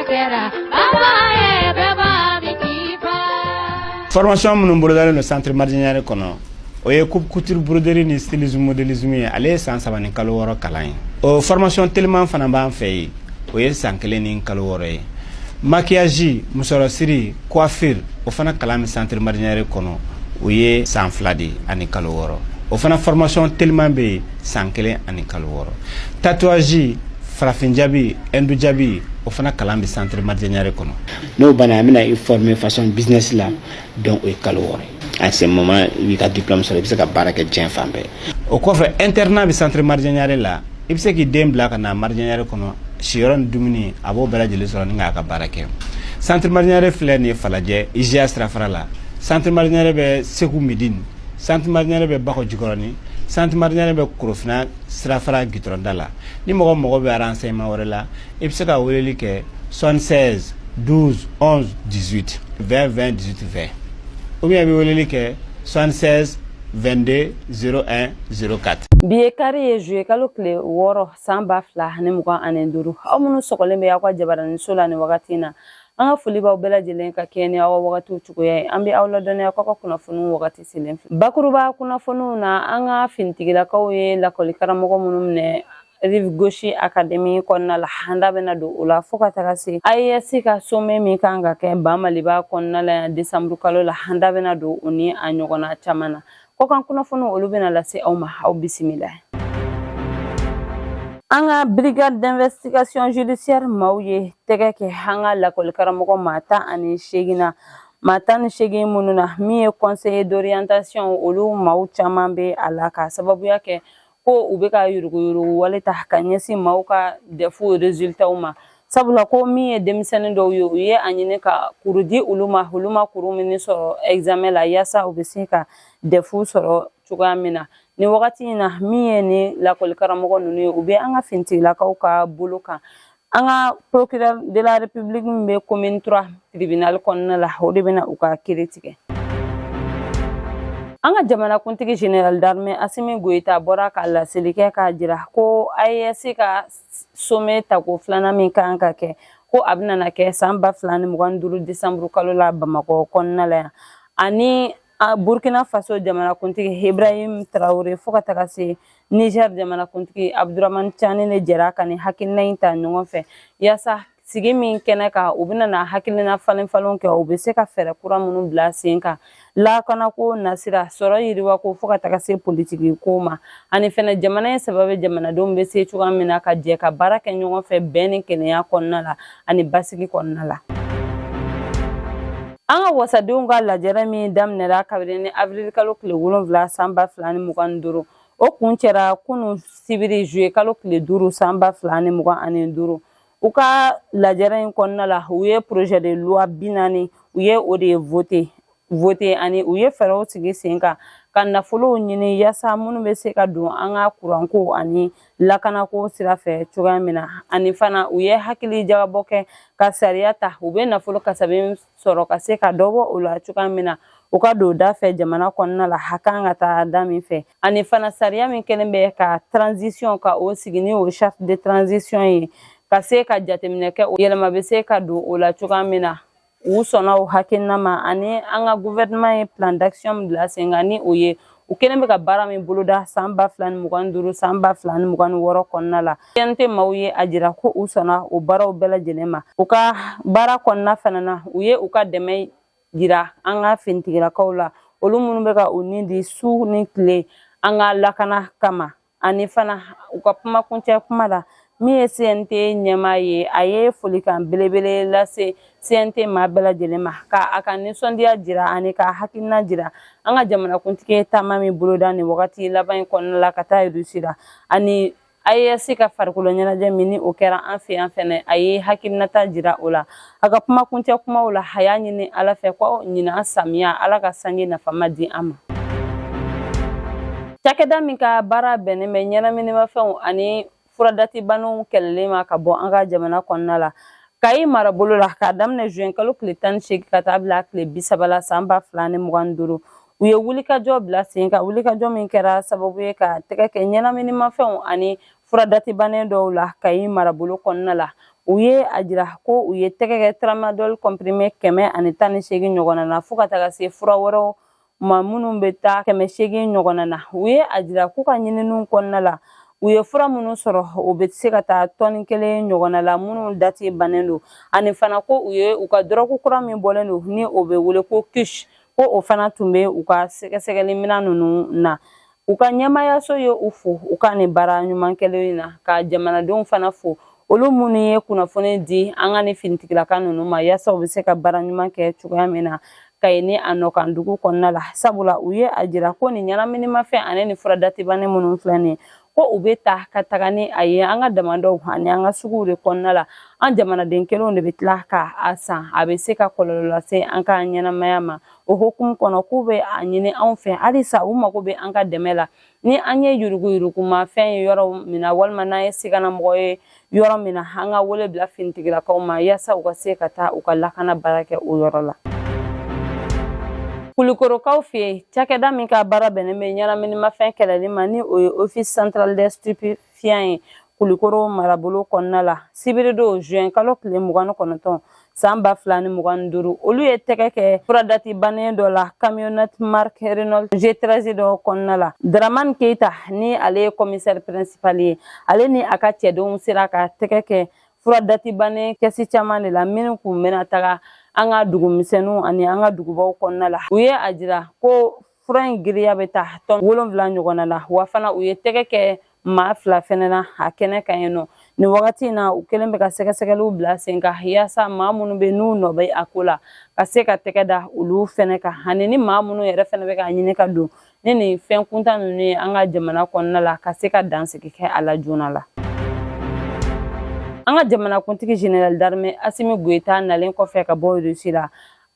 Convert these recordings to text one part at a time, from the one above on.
Kɛra baba ye bɛɛ b'a min k'i fa. Formation minnu bolodalen don centre Mardian Niare kɔnɔ, o ye coupe couture, broderie ni stylisme, modélisme ye. Ale ye san 3 ni kalo 6 kalan ye. O formation teliman fana b'an fɛ yen, o ye san 1 ni kalo 6 ye. Maquillage, musɔrɔsiri, coiffure, o fana kalan bɛ centre Mardian Niare kɔnɔ, o ye san 2 de ani kalo 6. O fana formation teliman bɛ yen, san 1 ani kalo 6. Tatouage, farafin jabi, hindu jabi, o fana kalan bɛ centre Mardian Niare kɔnɔ. N'o banna, an bɛna i former façon business la. Donc o ye kalo 6 ye. À ce moment, i b'i ka diplôme sɔrɔ, i bɛ se ka baara kɛ diɲɛ fan bɛɛ. O kɔfɛ, internat bɛ centre Mardian Niare la. I bɛ se k'i den bila ka na Mardian Niare kɔnɔ, siyɔrɔ ni dumuni, a b'o bɛɛ lajɛlen sɔrɔ ni k'a ka baara kɛ. Centre Mardian Niare filɛ nin ye Falajɛ, IGA sirafara la. Centre Mardian Niare bɛ Segu Midine, centre Mardian Niare bɛ Bakɔ Jikɔrɔni, centre Mardian Niare bɛ Korofina sirafara gitɔrɔnda la. Ni mɔgɔ mago bɛ renseignement wɛrɛ la, i bɛ se ka weleli kɛ 76 12 11 18 20 20 18 20, ou bien i bɛ weleli kɛ 76 22 01 04. Bi ye kari ye, juillet kalo tile 6, san 2025. Aw minnu sɔgɔlen bɛ aw ka jabaraninso la nin wagati in na, an ka foli b'aw bɛɛ lajɛlen ka kɛɲɛ ni aw ka wagatiw cogoya ye. An bɛ aw ladɔnniya k'aw ka kunnafoniw wagati selen filɛ. Bakuruba kunnafoniw na, an ka finitigilakaw ye lakɔli karamɔgɔ minnu minɛ Rive Gauche Académie kɔnɔna la, an da bɛna don o la, fo ka taga se AES ka sommet min kan ka kɛ Ba Maliba kɔnɔna la yan décembre kalo la, an da bɛna don o ni a ɲɔgɔnna caman na. Kɔkan kunnafoniw, olu bɛna lase aw ma. Aw bisimila. An ka brigade d'investigation judiciaire maaw ye tɛgɛ kɛ an ka lakɔli karamɔgɔ maa 18 na. Maa 18 minnu na, min ye conseiller d'orientation, olu maaw caman bɛ a la, ka sababuya kɛ ko u bɛ ka yuruguyurugu wale ta ka ɲɛsin maaw ka DEF résultats ma. Sabula ko min ye denmisɛnnin dɔw ye, u ye a ɲini ka kuru di olu ma, olu ma kuru min sɔrɔ examen la, yaasa u bɛ se ka DEF sɔrɔ cogoya min na. Nin wagati in na, min ye ni lakɔli karamɔgɔ ninnu ye, u bɛ an ka finitigilakaw ka bolo kan. An ka procureur de la République min bɛ commune 3 tribunal kɔnɔna la, o de bɛna u ka kiiri tigɛ. An ka jamanakuntigi, général d'armée Assimi Goïta, bɔra ka laseli kɛ k'a jira ko AES ka sommet tako filanan min kan ka kɛ, ko a bɛna kɛ san 2025 décembre kalo la Bamakɔ kɔnɔna la yan, ani Burkina Faso jamanakuntigi Ibrahim Traoré, fo ka taga se Niger jamanakuntigi Abdourahamane Tiani de jɛra ka nin hakilina in ta ɲɔgɔn fɛ, yaasa sigi min kɛnɛ kan, u bɛna na hakilina falen falenw kɛ, u bɛ se ka fɛɛrɛ kura minnu bila sen kan lakanako nasira, sɔrɔ yiriwako, fo ka taga se politiki ko ma, ani fɛnɛ jamana in saba bɛ jamanadenw bɛ se cogoya min na ka jɛ ka baara kɛ ɲɔgɔn fɛ bɛn ni kɛnɛya kɔnɔna la ani basigi kɔnɔna la. An ka wasadenw ka lajɛrɛ min daminɛra kabini ni avril kalo tile 7, san 2025, o kun cɛra kunu sibiri, juillet kalo tile 5, san 2025. U ka lajɛrɛ in kɔnɔna la, u ye projet de loi 40, u ye o de voté, ani u ye fɛɛrɛw sigi sen kan ka nafolow ɲini, yaasa minnu bɛ se ka don an ka kuranko ani lakanako sira fɛ cogoya min na. Ani fana, u ye hakili jagabɔ kɛ ka sariya ta, u bɛ nafolo kasabi sɔrɔ ka se ka dɔ bɔ o la cogoya min na, u ka don da fɛ jamana kɔnɔna la, a kan ka taa da min fɛ. Ani fana, sariya min kɛlen bɛ ka transition ka o sigi, ni o charte de transition ye, ka se ka jateminɛ kɛ, yɛlɛma bɛ se ka don o la cogoya min na, u sɔnna o hakilina ma. Ani an ka gouvernement ye plan d'action bila sen kan, ni o ye u kɛlen bɛ ka baara min boloda san 2025, san 2026 kɔnɔna la. CNT maaw ye a jira ko u sɔnna o baaraw bɛɛ lajɛlen ma. U ka baara kɔnɔna fana na, u ye u ka dɛmɛ jira an ka finitigilakaw la, olu minnu bɛ ka u ni di su ni tile an ka lakana kama. Ani fana, u ka kumakuncɛ kuma la, min ye CNT ɲɛmaa ye, a ye folikan belebele lase CNT maa bɛɛ lajɛlen ma, ka a ka nisɔndiya jira ani ka hakilina jira an ka jamanakuntigi ye taama min boloda nin wagati laban in kɔnɔna la ka taa Russie la, ani AES ka farikolo ɲɛnajɛ min ni o kɛra an fɛ yan fɛnɛ, a ye hakilinata jira o la. A ka kumakuncɛ kumaw la, a y'a ɲini Ala fɛ ko ɲinan samiya, Ala ka sanji nafama di an ma. Cakɛda min ka baara bɛnnen bɛ ɲɛnaminimafɛnw ani furadatibanw kɛlɛlen ma ka bɔ an ka jamana kɔnɔna la, Kayi marabolo la, k'a daminɛ juin kalo tile 18 ka taa bila tile 30 la, san 2025, u ye wulikajɔ bila sen kan, wulikajɔ min kɛra sababu ye ka tɛgɛ kɛ ɲɛnaminimafɛnw ani furadatibannen dɔw la Kayi marabolo kɔnɔna la. U ye a jira ko u ye tɛgɛ kɛ tramadol comprimé 118 ɲɔgɔnna na, fo ka taga se fura wɛrɛw ma minnu bɛ taa 800 ɲɔgɔnna na. U ye a jira k'u ka ɲininiw kɔnɔna la, u ye fura minnu sɔrɔ, o bɛ se ka taa tɔni 1 ɲɔgɔnna la minnu dati bannen don. Ani fana ko u ye u ka dɔrɔgu kura min bɔlen don, ni o bɛ wele ko kush, ko o fana tun bɛ u ka sɛgɛsɛgɛli minɛn ninnu na. U ka ɲɛmaayaso ye u fo u ka nin baara ɲuman kɛlen in na, ka jamanadenw fana fo, olu minnu ye kunnafoni di an ka nin finitigilaka ninnu ma, yaasa u bɛ se ka baara ɲuman kɛ cogoya min na Kayi ni a nɔkan dugu kɔnɔna la. Sabula u ye a jira ko nin ɲɛnaminimafɛn ani nin fura datibannen minnu filɛ nin ye, ko u bɛ ta ka taga ni a ye an ka damadaw ani an ka suguw de kɔnɔna la, an jamanaden kelenw de bɛ tila ka a san, a bɛ se ka kɔlɔlɔ lase an ka ɲɛnamaya ma. O hukumu kɔnɔ, k'u bɛ a ɲini anw fɛ halisa, u mago bɛ an ka dɛmɛ la. Ni an ye yuruguyurugumafɛn ye yɔrɔ min na, walima n'an ye siganamɔgɔ ye yɔrɔ min na, an ka wele bila finitigilakaw ma, yaasa u ka se ka taa u ka lakana baara kɛ o yɔrɔ la. Kulukorokaw fɛ yen, cakɛda min ka baara bɛnnen bɛ ɲɛnaminimafɛn kɛlɛli ma, ni o ye Office central des stupéfiants ye Kulukoro marabolo kɔnɔna la, sibiridon juin kalo tile 29 san 2025, olu ye tɛgɛ kɛ furadati bannen dɔ la camionnette marque Renault G13 dɔ kɔnɔna la. Dramane Keita, ni ale ye commissaire principal ye, ale ni a ka cɛdenw sera ka tɛgɛ kɛ furadati bannen kɛsi caman de la minnu kun bɛna taga an ka dugumisɛnninw ani an ka dugubaw kɔnɔna la. U ye a jira ko fura in giriya bɛ taa tɔn 7 ɲɔgɔnna la. Wa fana u ye tɛgɛ kɛ maa 2 fɛnɛ na a kɛnɛ kan yen nɔ. Nin wagati in na, u kɛlen bɛ ka sɛgɛsɛgɛliw bila sen kan, yaasa maa minnu bɛ n'u nɔ bɛ a ko la, ka se ka tɛgɛ da olu fɛnɛ kan, ani ni maa minnu yɛrɛ fɛnɛ bɛ k'a ɲini ka don ni nin fɛn kuntan ninnu ye an ka jamana kɔnɔna la, ka se ka dansigi kɛ a la joona la. An ka jamanakuntigi général d'armée Asimi Goyita nalen kɔfɛ ka bɔ Russie la,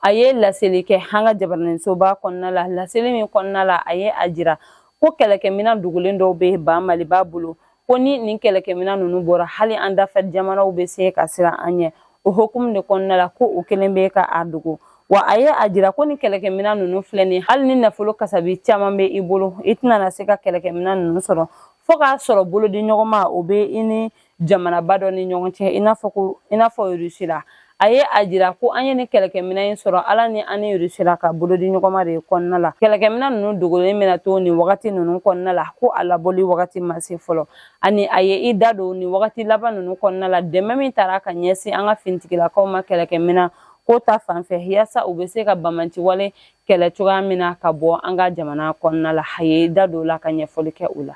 a ye laseli kɛ an ka jabaraninsoba kɔnɔna la. Laseli min kɔnɔna la, a ye a jira ko kɛlɛkɛminɛn dogolen dɔw bɛ ba Maliba bolo, ko ni nin kɛlɛkɛminɛn ninnu bɔra, hali an dafɛ jamanaw bɛ se ka siran an ɲɛ. O hukumu de kɔnɔna la, ko o kelen bɛ ka a dogo. Wa a ye a jira ko ni kɛlɛkɛminɛn ninnu filɛ nin, hali ni nafolo kasabi caman bɛ i bolo, i tɛna na se ka kɛlɛkɛminɛn ninnu sɔrɔ fo k'a sɔrɔ bolodi ɲɔgɔnma o bɛ i ni jamanaba dɔ ni ɲɔgɔn cɛ, i n'a fɔ Russie la. A ye a jira ko an ye ni kɛlɛkɛminɛn in sɔrɔ ala ni an ni Russie la ka bolodi ɲɔgɔnma de kɔnɔna la. Kɛlɛkɛminɛn ninnu dogolen bɛna to nin wagati ninnu kɔnɔna la, ko a labɔli wagati ma se fɔlɔ. Ani a ye i da don nin wagati laban ninnu kɔnɔna la, dɛmɛ min taara ka ɲɛsin an ka finitigilakaw ma kɛlɛkɛminɛn ko ta fan fɛ, yaasa u bɛ se ka banbaanciwale kɛlɛ cogoya min na ka bɔ an ka jamana kɔnɔna la, a ye da don o la ka ɲɛfɔli kɛ o la.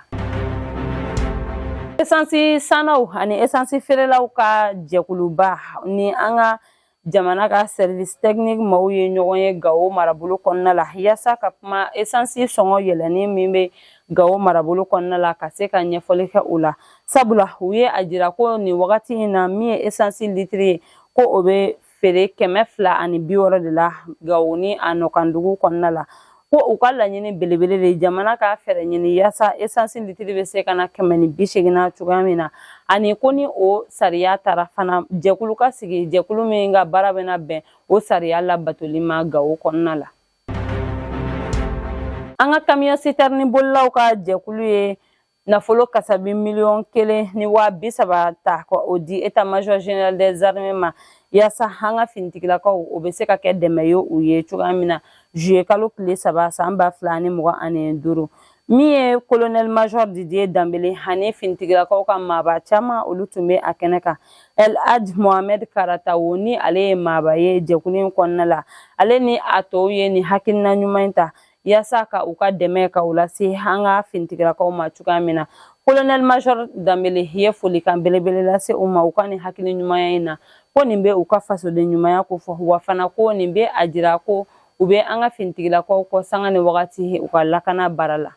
Esansi sannaw ani esansi feerelaw ka jɛkuluba ni an ka jamana ka service technique maaw ye ɲɔgɔn ye Gawo marabolo kɔnɔna la, yaasa ka kuma esansi sɔngɔ yɛlɛnni min bɛ Gawo marabolo kɔnɔna la, ka se ka ɲɛfɔli kɛ o la. Sabula u ye a jira ko nin wagati in na, min ye esansi litiri ye, ko o bɛ feere 260 de la Gawo ni a nɔkandugu kɔnɔna la, ko u ka laɲini belebele de jamana ka fɛɛrɛ ɲini yaasa esansi litiri bɛ se ka na 180 na cogoya min na. Ani ko ni o sariya taara fana, jɛkulu ka sigi, jɛkulu min ka baara bɛna bɛn o sariya labatoli ma Gawo kɔnɔna la. An ka camion citerne bolilaw ka jɛkulu ye nafolo kasabi 1,030 million ta ka o di état major général des armées ma, yaasa an ka finitigilakaw o bɛ se ka kɛ dɛmɛ ye u ye cogoya min na, juillet kalo tile 3 san 2025. Min ye colonel major Didier Danbele ani finitigilakaw ka maaba caman, olu tun bɛ a kɛnɛ kan. El Hadj Mohamed Karatawo, ni ale ye maaba ye jɛkulu in kɔnɔna la, ale ni a tɔw ye nin hakilina ɲuman in ta yaasa ka u ka dɛmɛ ka u lase an ka finitigilakaw ma cogoya min na. Colonel major Danbele ye folikan belebele lase u ma u ka nin hakili ɲumanya in na, ko nin bɛ u ka fasoden ɲumanya ko fɔ, wa fana ko nin bɛ a jira ko u bɛ an ka finitigilakaw kɔ sanga ni wagati u ka lakana baara la.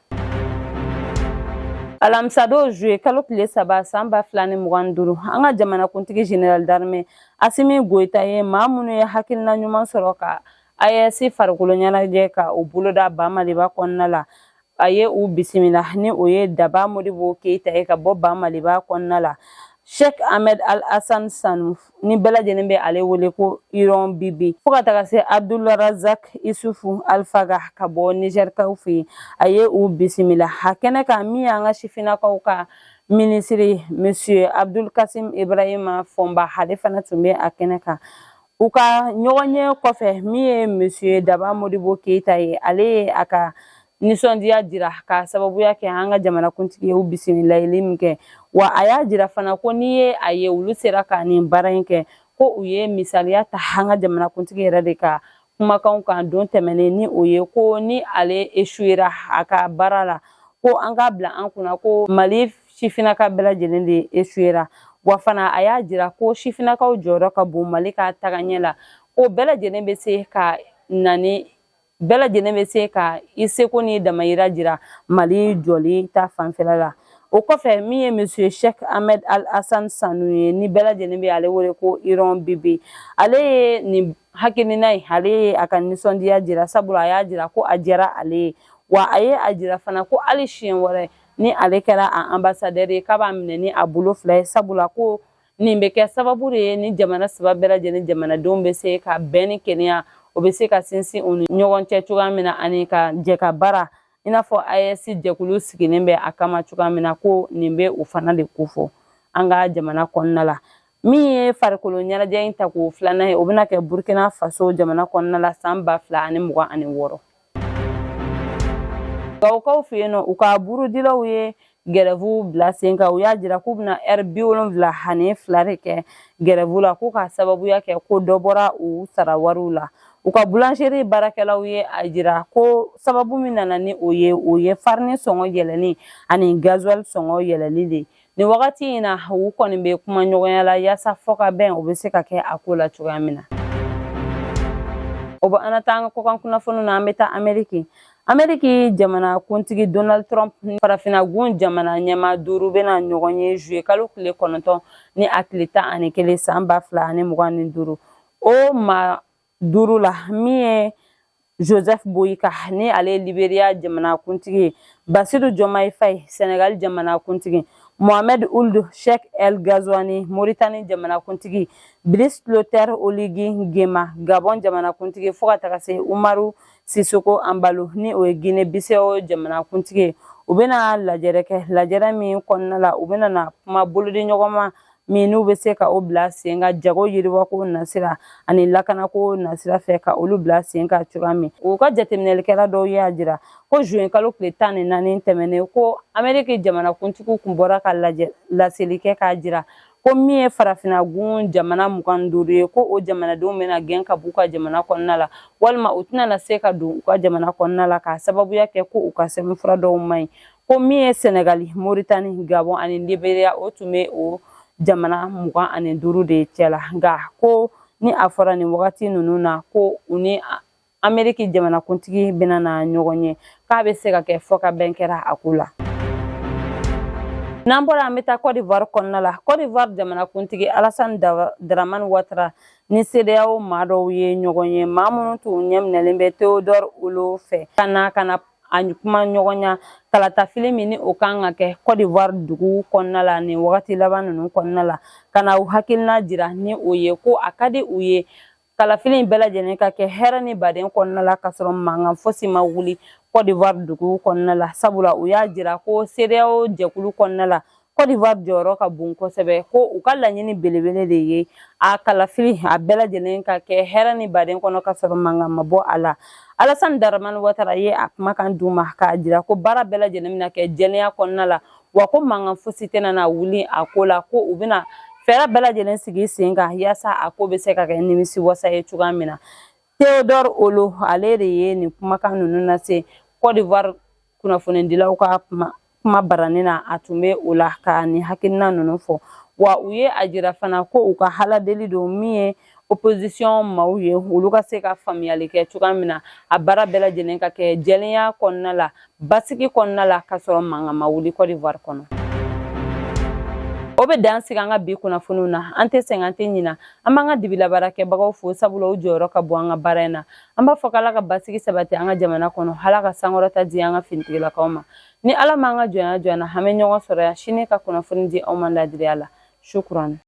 Alamisadon juillet kalo tile 3 san 2025, an ka jamanakuntigi général d'armée Asimi Goyita ye maa minnu ye hakilina ɲuman sɔrɔ ka AES farikolo ɲɛnajɛ ka o boloda ba Maliba kɔnɔna la, a ye u bisimila. Ni o ye Daba Modibo Keyita ye ka bɔ ba Maliba kɔnɔna la, Sheikh Ahmed Al Hassan Sanu, ni bɛɛ lajɛlen bɛ ale wele ko Iron Bibi, fo ka taga se Abdul Razak Isufu Alfaga ka bɔ Nizɛrikaw fɛ yen, a ye u bisimila a kɛnɛ kan. Min y'an ka sifinnakaw ka minisiri monsieur Abdul Kasim Ibrahima Fɔnba, ale fana tun bɛ a kɛnɛ kan. U ka ɲɔgɔnye kɔfɛ, min ye monsieur Daba Modibo Keyita ye, ale ye a ka nisɔndiya jira ka sababuya kɛ an ka jamanakuntigi ye u bisimilayili min kɛ. Wa a y'a jira fana ko n'i ye a ye olu sera ka nin baara in kɛ, ko u ye misaliya ta an ka jamanakuntigi yɛrɛ de ka kumakanw kan don tɛmɛnen, ni o ye ko ni ale échouera a ka baara la, ko an k'a bila an kunna ko Mali sifinnaka bɛɛ lajɛlen de échouera. Wa fana a y'a jira ko sifinnakaw jɔyɔrɔ ka bon Mali ka tagaɲɛ la, ko bɛɛ lajɛlen bɛ se ka na ni bɛɛ lajɛlen bɛ se ka i seko ni damayira jira Mali jɔli ta fanfɛla la. O kɔfɛ, min ye monsieur Cheikh Ahmed Al Hassan Sanu ye, ni bɛɛ lajɛlen bɛ ale wele ko Iron Biby, ale ye nin hakilina ye, ale ye a ka nisɔndiya jira, sabula a y'a jira ko a diyara ale ye. Wa a ye a jira fana ko hali siɲɛ wɛrɛ ni ale kɛra a ambassadeur ye, k'a b'a minɛ ni a bolo fila ye, sabula ko nin bɛ kɛ sababu de ye ni jamana saba bɛɛ lajɛlen jamanadenw bɛ se ka bɛn ni kelenya, o bɛ se ka sinsin u ni ɲɔgɔn cɛ cogoya min na, ani ka jɛ ka baara i n'a fɔ AES jɛkulu sigilen bɛ a kama cogoya min na, ko nin bɛ o fana de kofɔ an ka jamana kɔnɔna la. Min ye farikolo ɲɛnajɛ in ta ko filanan ye, o bɛna kɛ Burkina Faso jamana kɔnɔna la san 2026. Gawokaw fɛ yen nɔ, u ka burudilaw ye gɛrɛvu bila sen kan. U y'a jira k'u bɛna ɛri 72 de kɛ gɛrɛvu la, k'u ka sababuya kɛ ko dɔ bɔra u sara wariw la. U ka boulangerie baarakɛlaw ye a jira ko sababu min nana ni o ye, o ye farini sɔngɔ yɛlɛni ani gasoil sɔngɔ yɛlɛli de. Nin wagati in na, u kɔni bɛ kuma ɲɔgɔnya la yaasa fɔ ka bɛn o bɛ se ka kɛ a ko la cogoya min na. O bɛ an na taa an ka kɔkan kunnafoniw na. An bɛ taa Ameriki. Ameriki jamana kuntigi Donald Trump ni farafinagun jamana ɲɛmaa duuru bɛna ɲɔgɔn ye juillet kalo tile 9 ni a tile 11 san 2025. O maa duuru la, min ye Joseph Boakai, ni ale ye Liberia jamana kuntigi ye, Bassirou Diomaye Faye, Senegal jamana kuntigi, Mohamed Ould Cheikh El Ghazouani, Mauritanie jamana kuntigi, Brice Clotaire Oligui Nguema, Gabon jamana kuntigi, fo ka taga se Umaru Sissoco Embaló, ni o ye Guinée Bissau jamana kuntigi ye. U bɛna lajɛrɛ kɛ, lajɛrɛ min kɔnɔna la u bɛna na kuma bolodi ɲɔgɔn ma min n'u bɛ se ka o bila sen kan jago yiriwako nasira ani lakanako nasira fɛ, ka olu bila sen kan cogoya min. U ka jateminɛlikɛla dɔw y'a jira ko juin kalo tile 14 tɛmɛnen, ko Ameriki jamanakuntigiw kun bɔra ka lajɛ laseli kɛ k'a jira ko min ye farafinagun jamana 25 ye, ko o jamanadenw bɛna gɛn ka b'u ka jamana kɔnɔna la, walima u tɛna na se ka don u ka jamana kɔnɔna la, k'a sababuya kɛ ko u ka sɛbɛnfura dɔw man ɲi. Ko min ye Senegali, Moritani, Gabon ani Liberia, o tun bɛ o jamana 25 de cɛ la. Nka ko ni a fɔra nin wagati ninnu na ko u ni Ameriki jamanakuntigi bɛna na ɲɔgɔn ye, k'a bɛ se ka kɛ fɔ ka bɛn kɛra a ko la. N'an bɔra, an bɛ taa Côte d'Ivoire kɔnɔna la. Côte d'Ivoire jamanakuntigi Alassane Dramane Ouattara ni CEDEAO maa dɔw ye ɲɔgɔn ye, maa minnu tun ɲɛminɛlen bɛ Théodore Holo fɛ, ka na a kuma ɲɔgɔnya kalatafili min ni o kan ka kɛ Côte d'Ivoire dugu kɔnɔna la nin wagati laban ninnu kɔnɔna la, ka na u hakilina jira, ni o ye ko a ka di u ye kalafili in bɛɛ lajɛlen ka kɛ hɛrɛ ni baden kɔnɔna la, k'a sɔrɔ mankan fosi ma wuli Côte d'Ivoire dugu kɔnɔna la, sabula u y'a jira ko CEDEAO jɛkulu kɔnɔna la, Côte d'Ivoire jɔyɔrɔ ka bon kosɛbɛ, ko u ka laɲini belebele de ye a kalafili a bɛɛ lajɛlen ka kɛ hɛrɛ ni baden kɔnɔ, ka sɔrɔ mankan ma bɔ a la. Alassane Dramane Ouattara ye a kumakan d'u ma k'a jira ko baara bɛɛ lajɛlen bɛna kɛ jɛlenya kɔnɔna la, wa ko mankan fosi tɛna na wuli a ko la, ko u bɛna fɛɛrɛ bɛɛ lajɛlen sigi sen kan yaasa a ko bɛ se ka kɛ nimisi wasa ye cogoya min na. Théodore Holo, ale de ye nin kumakan ninnu lase Côte d'Ivoire kunnafonidilaw ka kuma baranin na. A tun bɛ o la ka nin hakilina ninnu fɔ. Wa u ye a jira fana ko u ka haladeli don min ye opposition maaw ye, olu ka se ka faamuyali kɛ cogoya min na, a baara bɛɛ lajɛlen ka kɛ jɛlenya kɔnɔna la, basigi kɔnɔna la, k'a sɔrɔ mankan ma wuli Côte d'Ivoire kɔnɔ. O bɛ dan sigi an ka bi kunnafoniw na. An tɛ sɛgɛn, an tɛ ɲina. An b'an ka dibilabaarakɛbagaw fo, sabula u jɔyɔrɔ ka bon an ka baara in na. An b'a fɔ k'Ala ka basigi sabati an ka jamana kɔnɔ, Ala ka sankɔrɔta di an ka finitigilakaw ma. Ni Ala m'an ka jɔnya jɔ an na, an bɛ ɲɔgɔn sɔrɔ yan sini ka kunnafoni di aw ma ladiriya la. Shukran.